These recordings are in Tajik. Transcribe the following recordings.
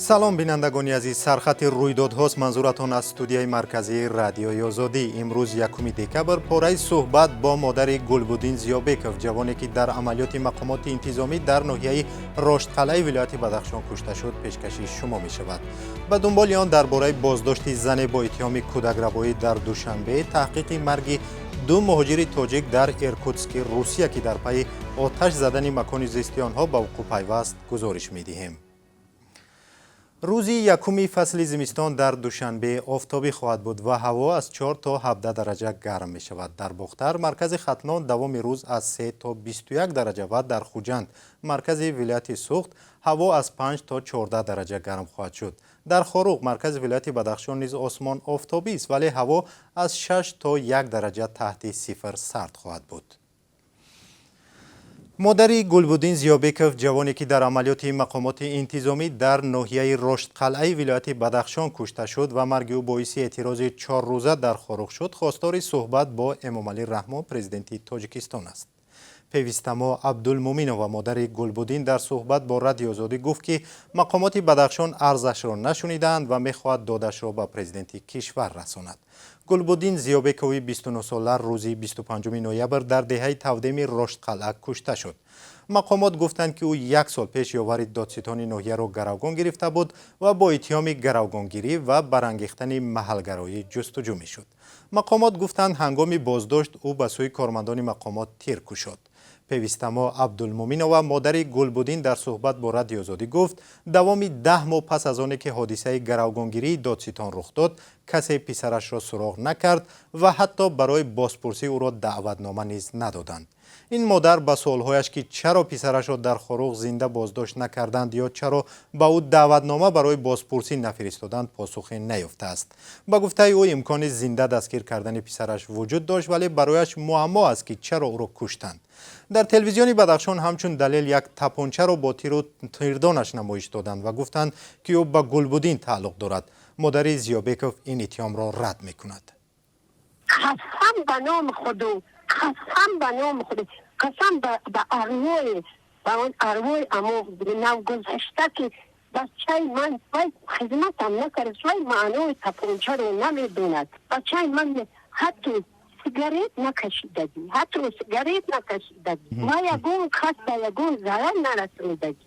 Салом, бинандагони азиз. Сархати рӯйдодҳост, манзуратон аз студияи марказии Радиои Озодӣ. Имрӯз, 1 декабр, пораи суҳбат бо модари Гулбуддин Зиёбеков, ҷавоне ки дар амалиёти мақомоти интизомӣ дар ноҳияи Роштқалъаи вилояти Бадахшон кушта шуд, пешкаши шумо мешавад. Ба дунболи он дар бораи боздошти зане бо иттиҳоми кӯдакрабоӣ дар Душанбе, таҳқиқи марги ду муҳоҷири тоҷик дар Иркутски Русия, ки дар пайи оташ задани макони зисти онҳо ба вуқӯъ пайваст, гузориш медиҳем. Рӯзи якуми фасли зимистон дар Душанбе офтобӣ хоҳад буд ва ҳаво аз 4 то 17 дараҷа гарм мешавад. Дар Бохтар, маркази Хатлон, давоми рӯз аз 3 то 21 дараҷа ва дар Хуҷанд, маркази вилояти Суғд, ҳаво аз 5 то 14 дараҷа гарм хоҳад шуд. Дар Хоруғ, маркази вилояти Бадахшон, низ осмон офтобист, вале ҳаво аз 6 то 1 дараҷа таҳти сифр сард хоҳад буд. Модари Гулбуддин Зиёбеков, ҷавоне ки дар амалиёти мақомоти интизомӣ дар ноҳияи Роштқалъаи вилояти Бадахшон кушта шуд ва марги ӯ боиси эътирози чоррӯза дар Хоруғ шуд, хостори суҳбат бо Эмомалӣ Раҳмон, президенти Тоҷикистон аст. Певистамо Абдулмуминова, модари Гулбуддин, дар суҳбат бо Радиои Озодӣ гуфт, ки мақомоти Бадахшон арзашро нашунидаанд ва мехоҳад додашро ба президенти кишвар расонад. Гулбуддин Зиёбекови 29-сола рӯзи 25 ноябр дар деҳаи Тавдеми Роштқалъа кушта шуд. Мақомот гуфтанд, ки ӯ як сол пеш ёвари додситони ноҳияро гаравгон гирифта буд ва бо иттиҳоми гаравгонгирӣ ва барангехтани маҳалгароӣ ҷустуҷӯ мешуд. Мақомот гуфтанд, ҳангоми боздошт ӯ ба сӯи кормандони мақомот тир кушод. Певистамо Абдулмуминова, модари Гулбуддин, дар суҳбат бо Радиои Озодӣ гуфт, давоми 10 моҳ пас аз оне ки ҳодисаи гаравгонгирии додситон рух дод, касе писарашро суроғ накард ва ҳатто барои бозпурсӣ ӯро даъватнома низ надоданд. Ин модар ба суолҳояш, ки чаро писарашро дар Хоруғ зинда боздошт накарданд ё чаро ба ӯ даъватнома барои бозпурсӣ нафиристоданд, посухе наёфтааст. Ба гуфтаи ӯ, имкони зинда дастгир кардани писараш вуҷуд дошт, вале барояш муаммо аст, ки чаро ӯро куштанд. Дар телевизиони Бадахшон ҳамчун далел як тапончаро бо тиру тирдонаш намоиш доданд ва гуфтанд, ки ӯ ба Гулбуддин тааллуқ дорад. Модари Зиёбеков ин иттиҳомро рад мекунад. Қасам ба номи Худо, қасам ба номи Худо, қасам ба арвои, ба он арвои амо навгузашта, ки бачаи ман вай хизматам накард, вай маънои тапончаро намедонад. Бачаи ман ҳатто сигарет накашидагӣ, ҳатто сигарет накашидагӣ ва ягон кас ба ягон зарар нарасонидагӣ.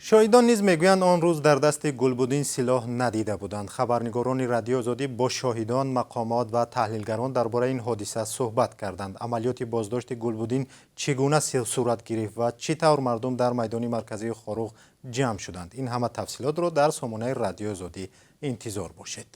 Шоҳидон низ мегӯянд, он рӯз дар дасти Гулбуддин силоҳ надида буданд. Хабарнигорони Радиои Озодӣ бо шоҳидон, мақомот ва таҳлилгарон дар бораи ин ҳодиса суҳбат карданд. Амалиёти боздошти Гулбуддин чӣ гуна сурат гирифт ва чӣ тавр мардум дар майдони марказии Хоруғ ҷамъ шуданд, ин ҳама тафсилотро дар сомонаи Радиои Озодӣ интизор бошед.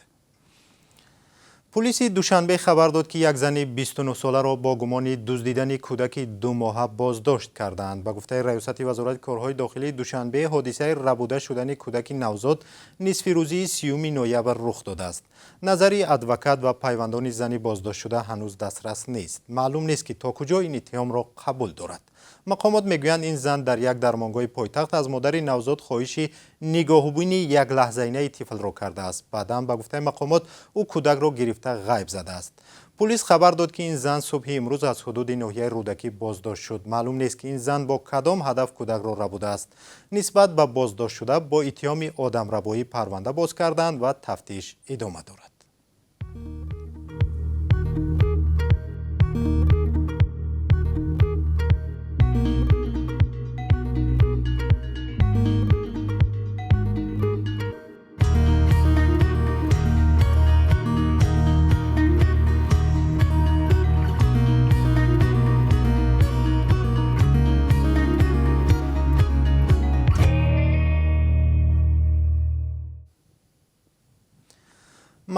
Пулиси Душанбе хабар дод, ки як зани 29-соларо бо гумони дуздидани кӯдаки думоҳа боздошт кардаанд. Ба гуфтаи раёсати Вазорати корҳои дохилии Душанбе, ҳодисаи рабуда шудани кӯдаки навзод нисфирӯзии 30 ноябр рух додааст. Назари адвокат ва пайвандони зани боздоштшуда ҳанӯз дастрас нест. Маълум нест, ки то куҷо ин иттиҳомро қабул дорад. Мақомот мегӯянд, ин зан дар як дармонгоҳи пойтахт аз модари навзод хоҳиши нигоҳубини яклаҳзаинаи тифлро кардааст. Баъдан, ба гуфтаи мақомот, ӯ кӯдакро гирифта ғайб задааст. Пулис хабар дод, ки ин зан субҳи имрӯз аз ҳудуди ноҳияи Рӯдакӣ боздошт шуд. Маълум нест, ки ин зан бо кадом ҳадаф кӯдакро рабудааст. Нисбат ба боздоштшуда бо иттиҳоми одамрабоӣ парванда боз карданд ва тафтиш идома дорад.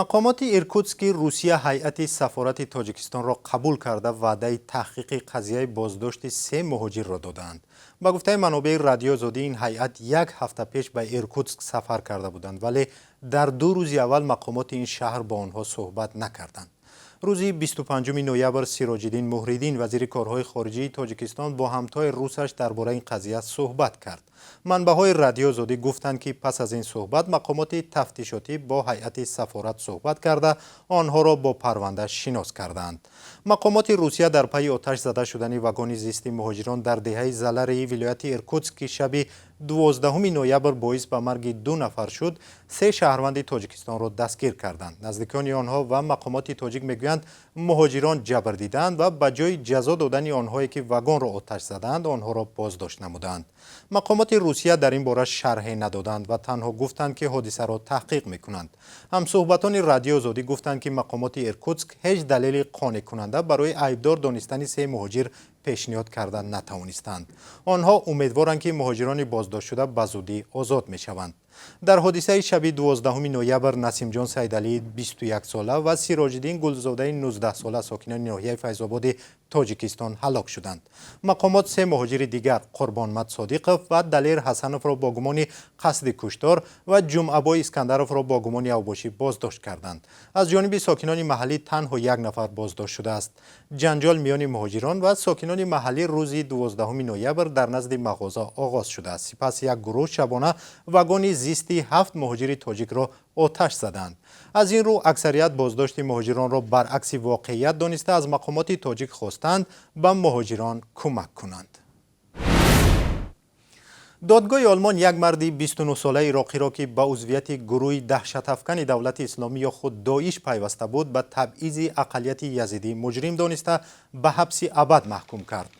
Мақомоти Иркутски Русия ҳайати сафорати Тоҷикистонро қабул карда, ваъдаи таҳқиқи қазияи боздошти се муҳоҷирро додаанд. Ба гуфтаи манобеи Радиои Озодӣ, ин ҳайат як ҳафта пеш ба Иркутск сафар карда буданд, вале дар 2 рӯзи аввал мақомоти ин шаҳр бо онҳо суҳбат накарданд. Рӯзи 25 ноябр Сироҷиддин Муҳриддин, вазири корҳои хориҷии Тоҷикистон, бо ҳамтои русаш дар бораи ин қазия суҳбат кард. Манбаъҳои Радиои Озодӣ гуфтанд, ки пас аз ин суҳбат мақомоти тафтишотӣ бо ҳайати сафорат суҳбат карда, онҳоро бо парванда шинос кардаанд. Мақомоти Русия дар пайи оташ зада шудани вагони зисти муҳоҷирон дар деҳаи Залари вилояти Иркутск, ки шаби 12 ноябр боис ба марги 2 нафар шуд, 3 шаҳрванди Тоҷикистонро дастгир карданд. Наздикони онҳо ва мақомоти тоҷик мегӯянд, муҳоҷирон ҷабр диданд ва ба ҷои ҷазо додани онҳое ки вагонро оташ заданд, онҳоро боздошт намуданд. Мақомоти Русия дар ин бора шарҳе надоданд ва танҳо гуфтанд, ки ҳодисаро таҳқиқ мекунанд. Ҳамсӯҳбатони Радио Озодӣ гуфтанд, ки мақомоти Иркутск ҳеҷ далели қонеъкунанда барои айбдор донистани 3 муҳоҷир пешниҳод карда натавонистанд. Онҳо умедворанд, ки муҳоҷирони боздоштшуда ба зудӣ озод мешаванд. Дар ҳодисаи шаби 12 ноябр Насимҷон Сайдалии 21 сола ва Сироҷиддин Гулзодаи 19 сола сокинони ноҳияи Файзободи Тоҷикистон ҳалок шуданд. Мақомот 3 муҳоҷири дигар Қурбонмад Содиқов ва Далер Ҳасановро бо гумони қасди куштор ва Ҷумъабой Искандаровро бо гумони авбошӣ боздошт карданд. Аз ҷониби сокинони маҳаллӣ танҳо 1 нафар боздошт шудааст. Ҷанҷол миёни муҳоҷирон ва сокинони маҳаллӣ рӯзи 12 ноябр дар назди мағоза оғоз шудааст. Сипас як гурӯҳ шабона вагони зисти 7 муҳоҷири тоҷикро оташ заданд. Аз ин рӯ аксарият боздошти муҳоҷиронро баръакси воқеият дониста аз мақомоти тоҷик хостанд ба муҳоҷирон кӯмак кунанд. Додгоҳи Олмон як марди 29-солаи ироқиро, ки ба узвияти гурӯҳи даҳшатафкани давлати исломӣ ё худ Доиш пайваста буд, ба табъизи ақаллияти язидӣ муҷрим дониста ба ҳабси абад маҳкум кард.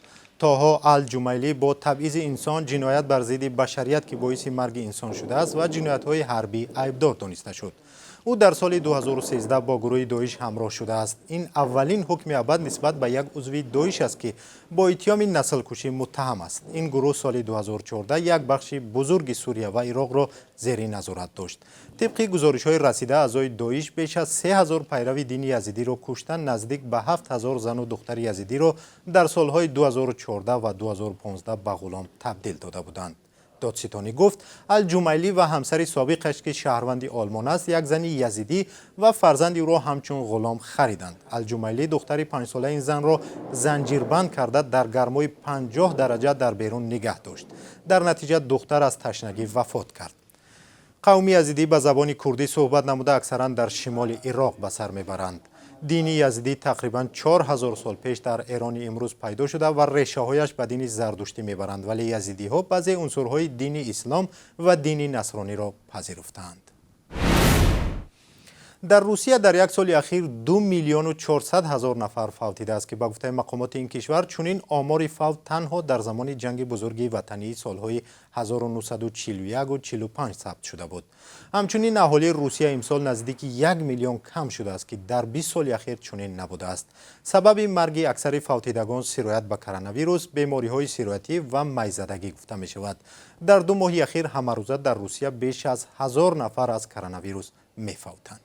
Тоҳо Ал-Ҷумайлӣ бо табъизи инсон, ҷиноят бар зидди башарият, ки боиси марги инсон шудааст, ва ҷиноятҳои ҳарбӣ айбдор дониста шуд. Ӯ дар соли 2013 бо гурӯҳи Доиш ҳамроҳ шудааст. Ин аввалин ҳукми абад нисбат ба як узви Доиш аст, ки бо иттиҳоми наслкушӣ муттаҳам аст. Ин гурӯҳ соли 2014 як бахши бузурги Сурия ва Ироқро зери назорат дошт. Тибқи гузоришҳои расида, аъзои Доиш беш аз 3000 пайрави дини язидиро куштан, наздик ба 7000 зану духтари язидиро дар солҳои 2014 ва 2015 ба ғулом табдил дода буданд. Додситонӣ гуфт, Ал-Ҷумайлӣ ва ҳамсари собиқаш, ки шаҳрванди Олмон аст, як зани язидӣ ва фарзанди ӯро ҳамчун ғулом хариданд. Ал-Ҷумайлӣ духтари 5-солаи ин занро занҷирбанд карда дар гармои 50 дараҷа дар берун нигаҳ дошт. Дар натиҷа духтар аз ташнагӣ вафот кард. Қавми язидӣ ба забони курдӣ суҳбат намуда аксаран дар шимоли Ироқ ба сар мебаранд. Дини язидӣ тақрибан 4000 сол пеш дар Эрони имрӯз пайдо шуда ва решаҳояш ба дини зардуштӣ мебаранд, вале язидиҳо баъзе унсурҳои дини ислом ва дини насрониро пазируфтаанд. Дар Русия дар як соли ахир 2 400 000 нафар фавтидааст, ки ба гуфтаи мақомоти ин кишвар чунин омори фавт танҳо дар замони ҷанги бузурги ватании солҳои 1941-45 сабт шуда буд. Ҳамчунин аҳолии Русия имсол наздики 1 миллион кам шудааст, ки дар 20 соли ахир чунин набудааст. Сабаби марги аксари фавтидагон сироят ба коронавирус, бемориҳои сироятӣ ва майзадагӣ гуфта мешавад. Дар 2 моҳи ахир ҳамарӯза дар Русия беш аз 1000 нафар аз коронавирус мефавтанд.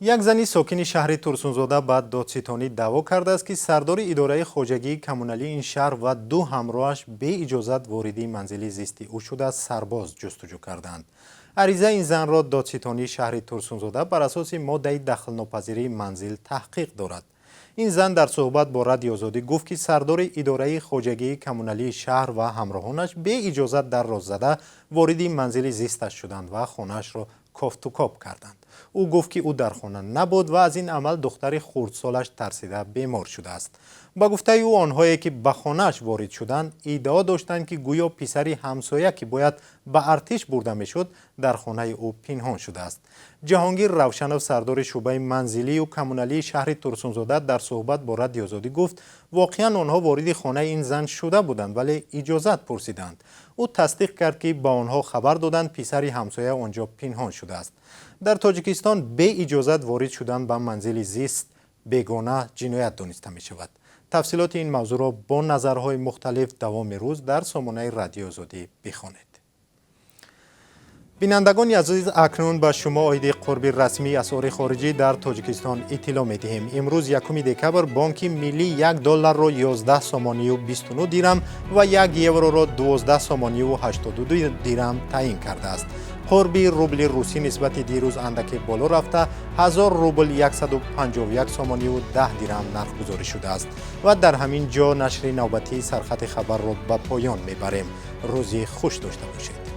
Як зани сокини шаҳри Турсунзода ба додситонӣ даъво кардааст, ки сардори идораи хоҷагии коммуналии ин шаҳр ва 2 ҳамроҳаш беиҷозат вориди манзили зисти ӯ шуда сарбоз ҷустуҷӯ карданд. Аризаи ин занро додситонии шаҳри Турсунзода бар асоси моддаи дахлнопазирии манзил таҳқиқ дорад. Ин зан дар суҳбат бо Радио Озодӣ гуфт, ки сардори идораи хоҷагии коммуналии шаҳр ва ҳамроҳонаш беиҷозат дар роз зада вориди манзили зисташ шуданд ва хонаашро кофтукоб карданд. Ӯ гуфт, ки ӯ дар хона набуд ва аз ин амал духтари хурдсолаш тарсида бемор шудааст. Ба гуфтаи ӯ, онҳое ки ба хонааш ворид шуданд иддао доштанд, ки гӯё писари ҳамсоя, ки бояд ба артиш бурда мешуд, дар хонаи ӯ пинҳон шудааст. Ҷаҳонгир Равшанов, сардори шӯъбаи манзилию коммуналии шаҳри Турсунзода, дар суҳбат бо Радио Озодӣ гуфт, воқеан онҳо вориди хонаи ин зан шуда буданд, вале иҷозат пурсиданд. Ӯ тасдиқ кард, ки ба онҳо хабар доданд писари ҳамсоя онҷо пинҳон шудааст. Дар Тоҷикистон беиҷозат ворид шудан ба манзили зист бегона ҷиноят дониста мешавад. Тафсилоти ин мавзӯъро бо назарҳои мухталиф давоми рӯз дар сомонаи Радио Озодӣ бихонед. Бинандагони азиз, акнун ба шумо оиди қурби расмии асъори хориҷӣ дар Тоҷикистон иттилоъ медиҳем. Имрӯз 1 декабр Бонки миллӣ 1 долларро 11 сомонию 29 дирам ва 1 евроро 12 сомонию 82 дирам таъин кардааст. Қурби рубли русӣ нисбати дирӯз андаке боло рафта 1000 рубл 151 сомонию 10 дирам нархгузорӣ шудааст. Ва дар ҳамин ҷо нашри навбатии сархати хабарро ба поён мебарем. Рӯзи хуш дошта бошед.